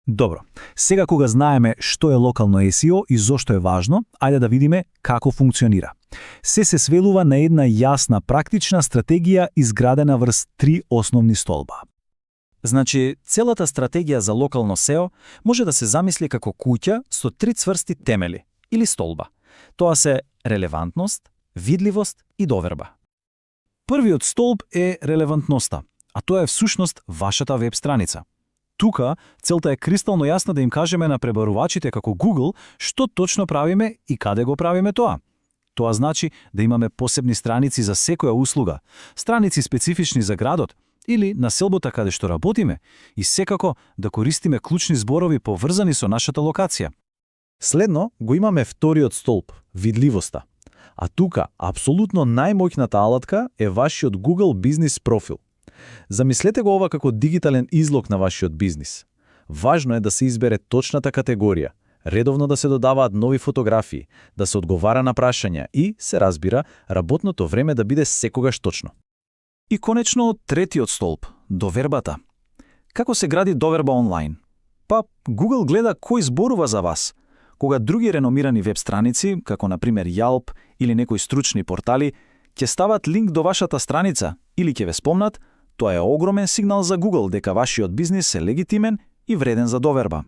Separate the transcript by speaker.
Speaker 1: Добро, сега кога знаеме што е локално SEO и зошто е важно, ајде да видиме како функционира. Се свелува на една јасна практична стратегија изградена врз 3 основни столба.
Speaker 2: Значи, целата стратегија за локално SEO може да се замисли како куќа со 3 цврсти темели или столба. Тоа се релевантност, видливост и доверба.
Speaker 1: Првиот столб е релевантноста, а тоа е всушност вашата веб страница. Тука целта е кристално јасна да им кажеме на пребарувачите како Google што точно правиме и каде го правиме тоа. Тоа значи да имаме посебни страници за секоја услуга, страници специфични за градот или населбата каде што работиме и секако да користиме клучни зборови поврзани со нашата локација.
Speaker 3: Следно го имаме вториот столб – видливоста. А тука апсолутно најмоќната алатка е вашиот Google бизнис профил. Замислете го ова како дигитален излог на вашиот бизнис. Важно е да се избере точната категорија, редовно да се додаваат нови фотографии, да се одговара на прашања и, се разбира, работното време да биде секогаш точно.
Speaker 1: И конечно, третиот столб – довербата. Како се гради доверба онлайн? Па, Google гледа кој зборува за вас. Кога други реномирани веб страници, како например Yelp или некои стручни портали, ќе стават линк до вашата страница или ќе ве спомнат, тоа е огромен сигнал за Google дека вашиот бизнис е легитимен и вреден за доверба.